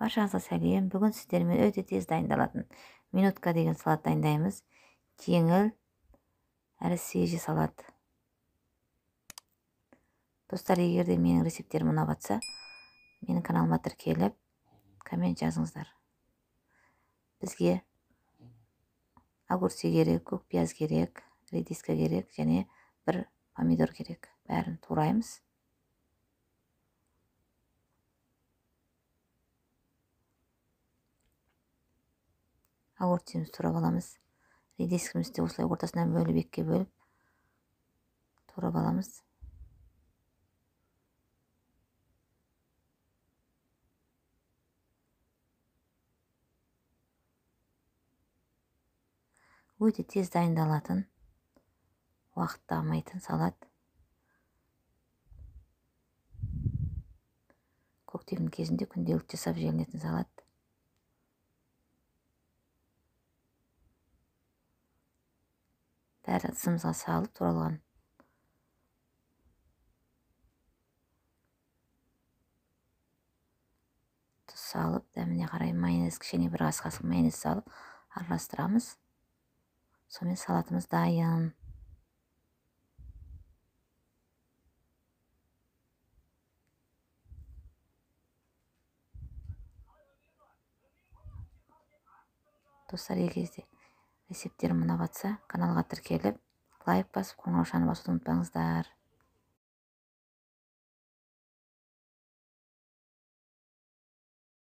Баршаңызға сәлем. Бүгін сіздермен өте тез дайындалатын минутка деген салат дайындаймыз. Жеңіл әрі свежий салат. Достар, егер де менің рецепттерім ұнап жатса, менің каналыма тіркеліп, коммент жазыңыздар. Бізге огурцы керек, көк пияз керек, редиска керек және бір помидор керек. Бәрін тураймыз. Огурцымызды турап аламыз. Редискімізді осылай ортасынан бөліп, екіге бөліп турап аламыз. Өте тез дайындалатын, уақытты алмайтын салат. Көктемнің кезінде күнделікті жасап желінетін салат. Бәрі ыдысымызға салып туралған. Тұз салып, дәміне қарай майонез, кішкене бір ас қасық майонез салып араластырамыз. Сонымен салатымыз дайын. Достар, егер де рецепттерім ұнап жатса, каналға тіркеліп, лайк басып, қоңыраушаны басуды ұмытпаңыздар.